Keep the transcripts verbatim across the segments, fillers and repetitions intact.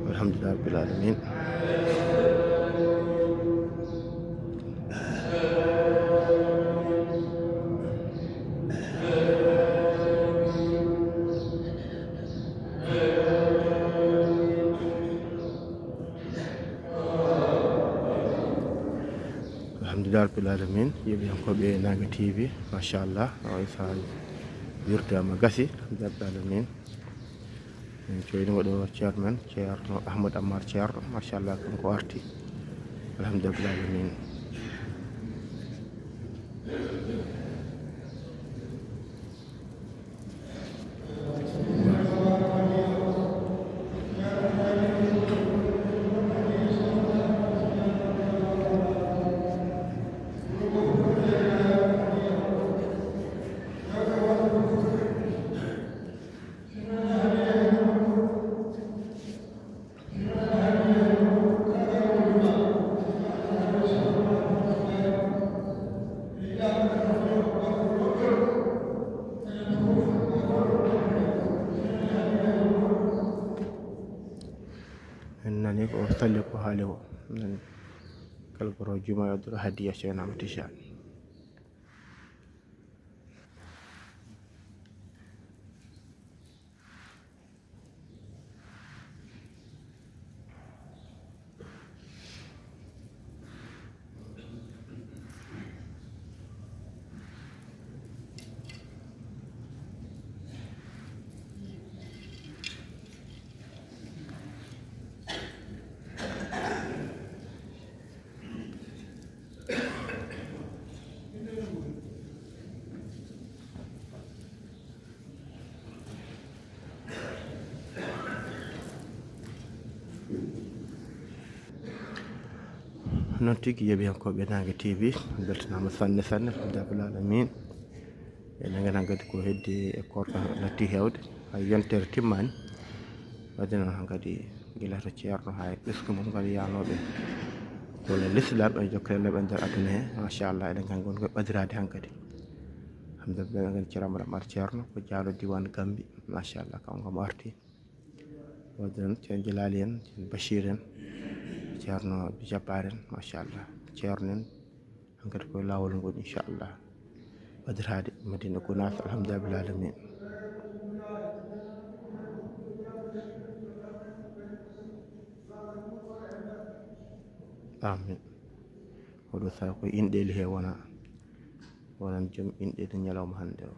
Alhamdulillah rabbil alamin. Alhamdulillah rabbil alamin. Yeeɓiyankooɓe Naange T V, machallah, o isa wirdaama gasi. Alhamdulillah rabbil alamin. En coynima ɗo chairman, Ceerno Ahmad Ammar Ceerno, machallah, kanko arti. Alhamdulillah alamin. En nani ko o salli ko haali o. Nani kala ko ro juma yo doro hadiya Ceerno Ahmad Tijaan. Noon tigi, yeeɓiyankooɓe Naange T V, beltanaama sanne sanne, alhamdulillahi rabbil alamin. Eɗen nganndi hankadi ko heddi e koorka natti heewde, hay yontere timmaani. Wadde noon hankadi gila to Ceerno haa e ɓesngu mum kadi yahnooɓe golle Lislaam e jokkere lamɓe e nder aduna he, machallah, eɗen nganndi won koye ɓadiraade hankadi. Alhamdulillah, eɗen nganndi Ceerno Amadou Amar Ceerno ko jaalo diiwaan Gammbi, machallah, kanko kam o arti. Wadde noon Ceerno Jalaali en, Ceerno Bachir en, Ceerno Abdou Jabbar en, machallah. Ceerno en, hankadi koye laawol ngoni, inchallah. Ɓadiraade Madina Gunaas, alhamdulillahi rabbil alamin. Amin. Oɗo saha ko inɗeeli he wona, wonan joom inɗeeli ñalawma hannde o.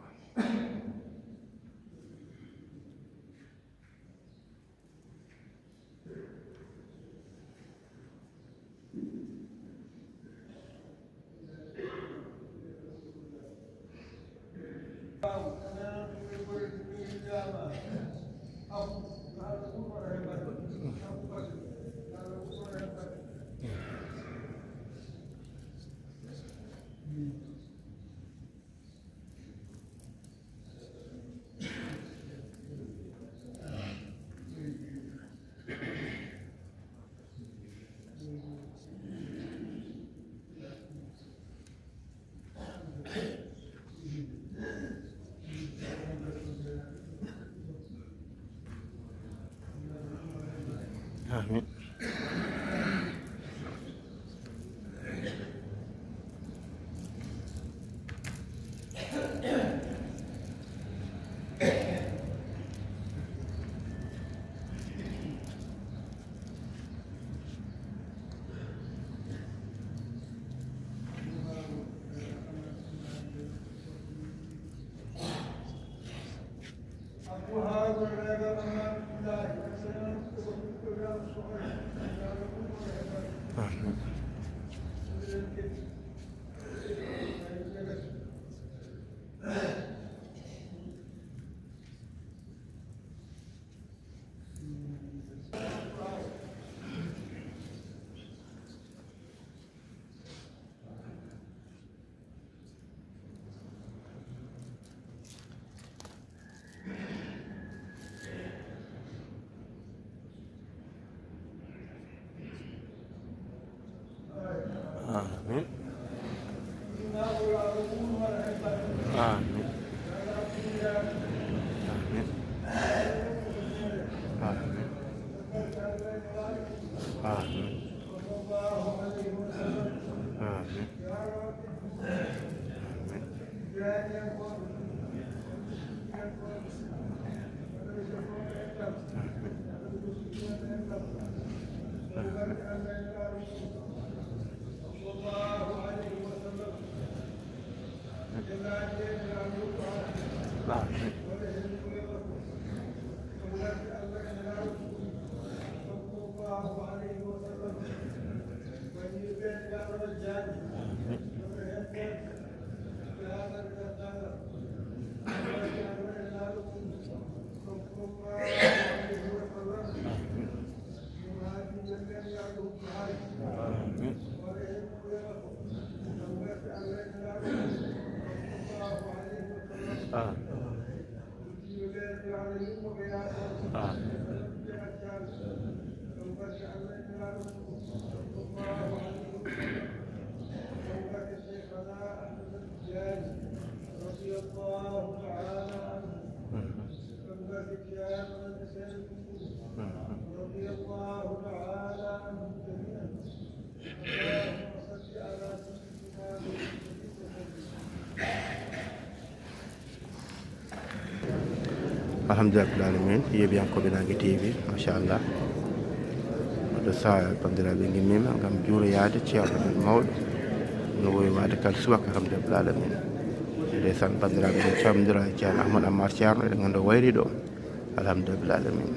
Amin. Amin. Ah. Ah. رضي الله تعالى عنه. رضي الله تعالى عنهم جميعا. اللهم صل على سيدنا محمد وسلم. Alhamdulillahi rabbil alamin, yeeɓiyankooɓe Naange T V, machallah. Oɗo saha, banndiraaɓe, ngimmiima ngam juuroyaade Ceerno men mawɗo, no wowi waade kala subaka, alhamdulillahi rabbil alamin. Ndeysaan, banndiraaɓe, en calmindira e Ceerno Ahmad Ammar Ceerno, eɗen nganndi o wayri ɗo, alhamdulillahi rabbil alamin.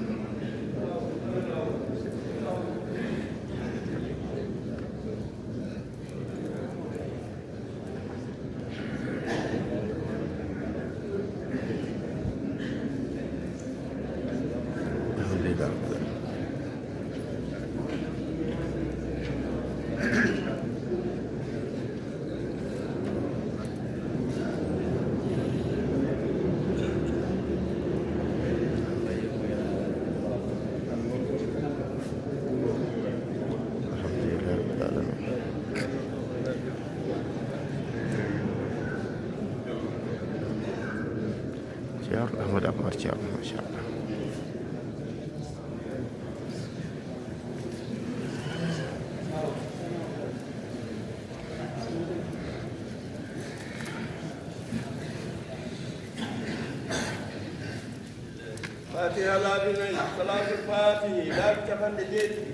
Alhamdulillahi rabbil alamin. Ceerno Ahmad Ammar Ceerno, machallah. Fatiha laabi nayi, salaatul fatihi laabi capanɗe jeeɗiɗi.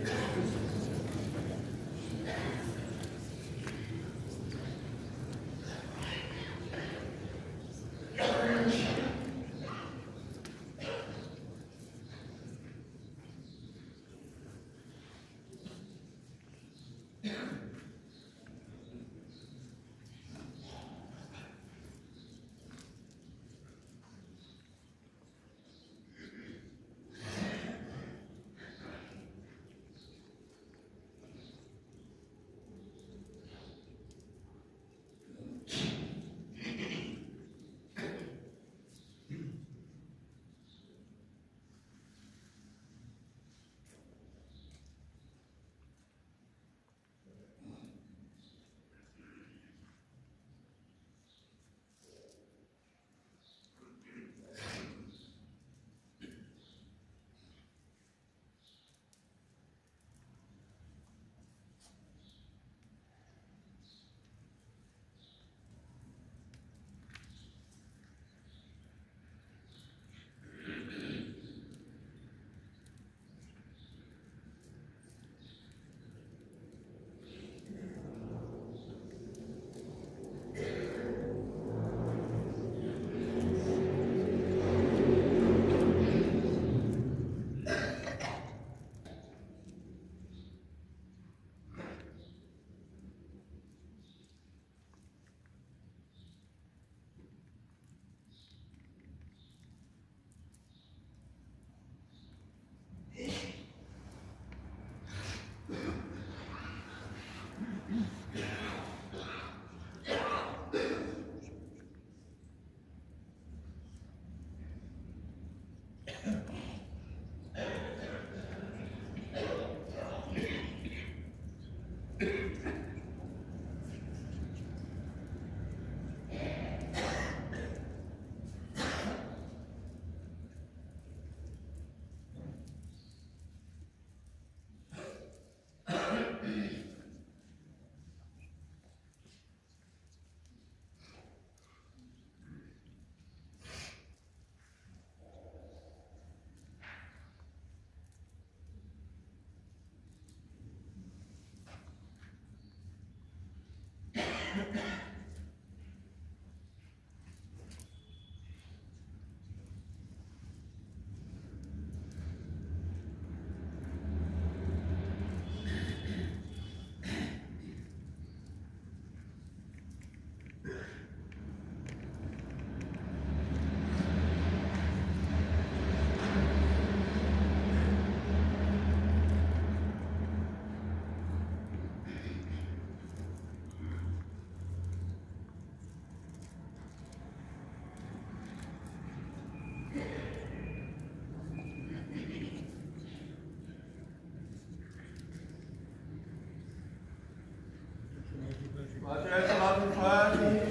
Fatiha, salaatul faatihi.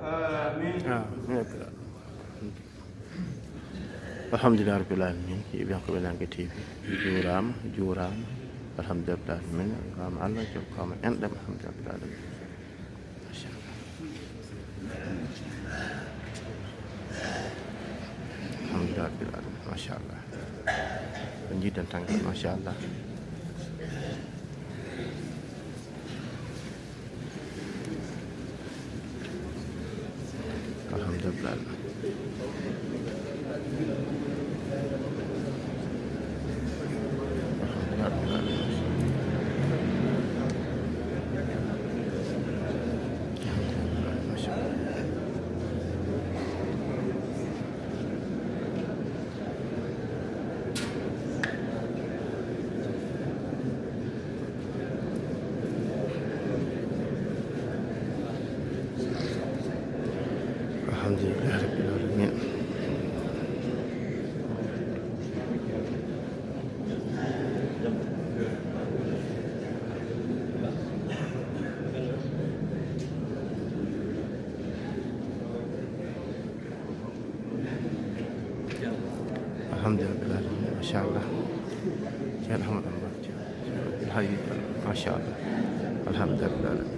Amin. Amin. Alhamdulillah rabbil alamin. Yiɓe ko ɓe Nangue T V. Juuraama, juuraama. Alhamdulillah rabbil alamin. Juuraama Allah, jokkaama enɗam. Alhamdulillah rabbil alamin. Machallah. Alhamdulillah rabbil alamin. Machallah. Ko jiiden tan, machallah. Alhamdulillah. Alhamdulillah rabbil alamin. Alhamdulillah, machallah. Ceerno Ahmad Amar, Ceerno Abdoul Hayy, machallah. Alhamdulillah, machallah.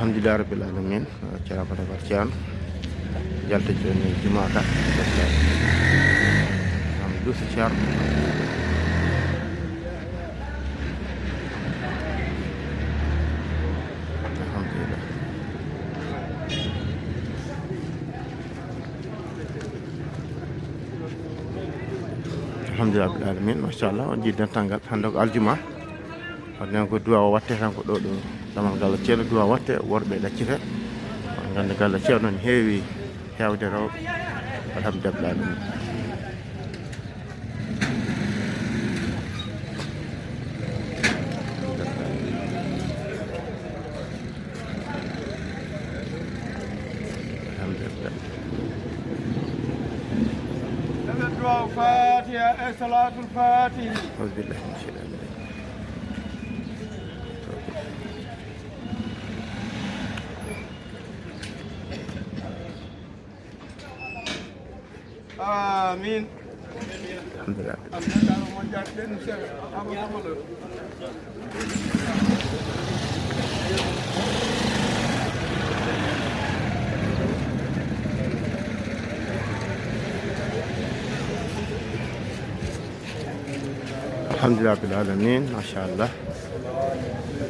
Alhamdulillah rabbil alamin. Ceerno Abubakar Ceerno. Jalta jooni jumaa ka. Am duusi Ceerno. Alhamdulillah. Alhamdulillah rabbil alamin. Machallah, on jiidi dental ngal hannde ko aljuma. Wadde noon ko duwaaw watte tan ko ɗo ɗo damal ngal ceerno duwaaw watte, worɓe ɗaccite. On nganndi ngal ceerno noon heewi heewde rewɓe. Alhamdulillah rabbil alamin. Alhamdulillah. Duwaaw Fatiha e Salaatul Fatihi. Auzubillahi mina shaytani rajim. Amin. Alhamdulillah. Alhamdulillah rabbil alamin, machallah.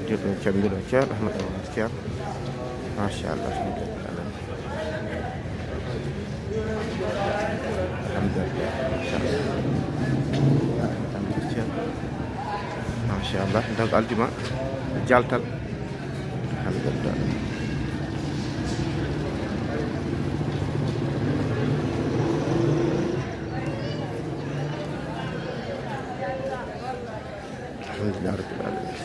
Joɗɗo cammbiro Ceerno Ahmad Omar Ceerno. Machallah, alhamdulillah rabbil alamin. Alhamdulillah, machallah. Machallah, donc aljuma jaltal. Alhamdulillah. Alhamdulillah rabbil alamin.